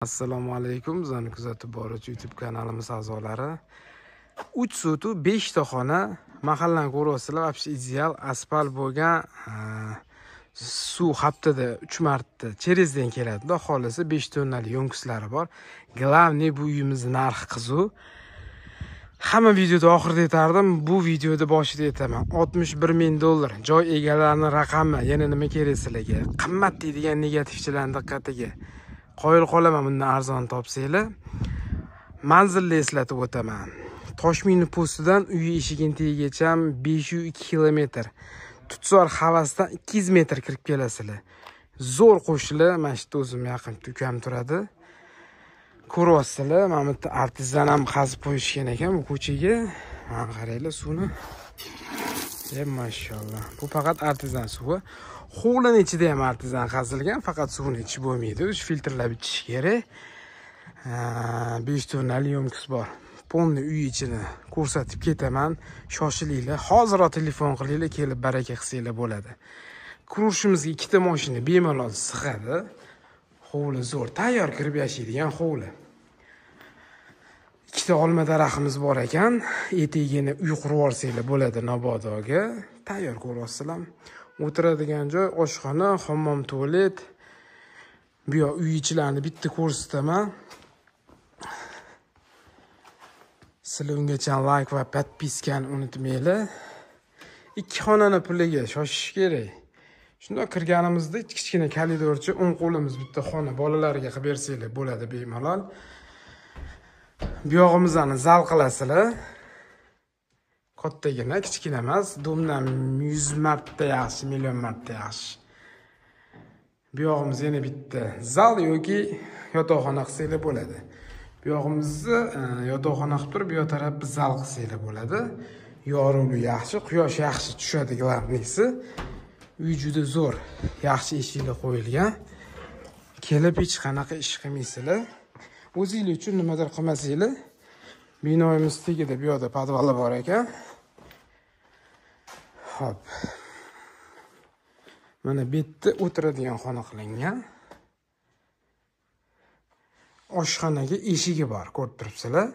Assalomu alaykum, bizani kuzatib boruvchi YouTube kanalimiz a'zolari. 3 sotu 5 ta xona, mahallani ko'ryapsizlar, вообще ideal, asfalt bo'lgan, suv haftada 3 marta через день keladi. Xudo xolasa 5 tonnali yo'nkislari bor. Главный bu uyimiz narxi qiziq. Hamma videoda oxirida aytardim, bu videoda boshida aytaman. 61 ming dollar joy egalarining raqami, yana nima kerak sizlarga? Qimmat deydigan negativchilarning diqqatiga. Qoyil qolaman bundan arzon topsanglar. Manzilni eslatib o'taman. Toshmina postidan uyi eshigining tagigacha 502 kilometr. Tutzor Havasdan 200 metr kirib kelasizlar. Zo'r qo'shili, mana shu yerda o'zim yaqin ukam turadi. Ko'ryapsizlar, mana bu yerda artizan ham qazib qo'yishgan ekan bu ko'chaga. Mana qaranglar suvni. Mashalloh. Bu faqat artizan suvi. Hovlining ichida ham artizan qazilgan, faqat suvni ichib bo'lmaydi. O'sha filtrlab ichish kerak. 5 tonnali yo'mkis bor. Polni uy ichini ko'rsatib ketaman. Shoshilinglar, hozirroq telefon qilinglar, kelib baraka qilsanglar bo'ladi. Kurishimizga 2 ta mashina bemalol sig'adi. Hovli zo'r, tayyor kirib yashaydigan hovli. 2 ta olma daraxtimiz bor ekan. Etagini uy qurib olsanglar bo'ladi Nabodoga. Tayyor ko'ryapsizlar. O'tiradigan joy, oshxona, hammom, tualet. Bu yoq uy ichilarini bitta ko'rsataman. Sizlar ungacha like va podpiskani unutmanglar. 2 xonani puliga shoshish kerak. Shunda kirganimizda kichkina koridorcha, o'ng qo'limiz bitta xona, bolalarga qilib bersanglar bo'ladi bemalol. Bu yog'imizni zal qilasizlar. Kattagina, kichkina emas, domdan 100 marta yaxshi, million marta yaxshi. Bu yog'imiz yana bitta zal yoki yotoqxona qilsanglar bo'ladi. Bu yog'imizni yotoqxona qilib turib, bu yoq tarafni zal qilsanglar bo'ladi. Yorug'lik yaxshi, quyosh yaxshi tushadi, glavnisi. Uy juda zo'r, yaxshi eshiklar qo'yilgan. Kelib hech qanaqa ish qilmaysizlar. O'zinglar uchun nimadir qilmasanglar. Binoimiz tagida bu yoqda podvali bor ekan. Xo'p. Mana bu yerda o'tiradigan xona qilingan. Oshxonaga eshigi bor, ko'rib turibsizlar.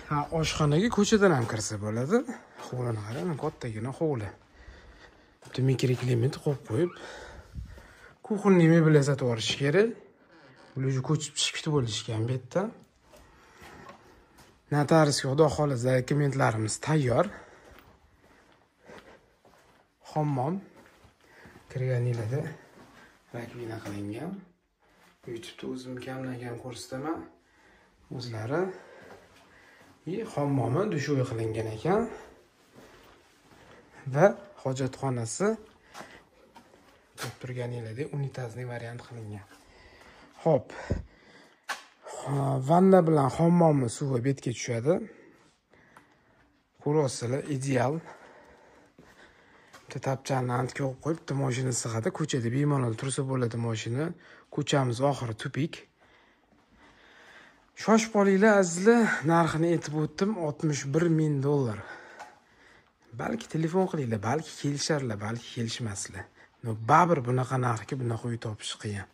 Ha, oshxonaga ko'chadan ham kirsa bo'ladi. Hovlini qarang, kattagina hovli. Bitta mikroklimat qo'yib qo'yib, kuxonniy mebel sotib olish kerak. Ular ko'chib chiqib ketib bo'lishgan bu yerda. Notariusga xudo xolasa dokumentlarimiz tayyor. Hammom kirganingizda rakvina qilingan. YouTube'da o'zim kamdan-kam ko'rsataman. O'zlari hammomi dushoy qilingan ekan. Va hojatxonasi ko'rib turganinglardek unitazli variant qilingan. Xo'p. Vanna bilan hammomni suvi betga tushadi. Ko'ryapsizlar, ideal. Bitta tapchani antga qo'yib qo'yib, bitta mashina sig'adi. Ko'chada bemalol tursa bo'ladi mashina. Ko'chamiz oxiri tupik. Shoshib qolinglar azizlar, narxini aytib o'tdim, 61 ming dollar. Balki telefon qilinglar, balki kelisharlar, balki kelishmaslar. No, baribir bunaqa narxga bunaqa uy topish qiyin.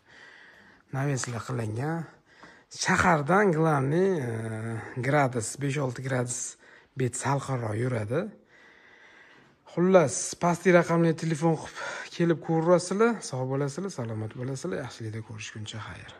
Naveslar qilingan. Shahardan главный gradus 5-6 gradus bet salqinroq yuradi. Xullas, pastki raqamli telefon qilib kelib ko'rasizlar, sog' bo'lasizlar, salomat bo'lasizlar, yaxshilikda ko'rishguncha xayr.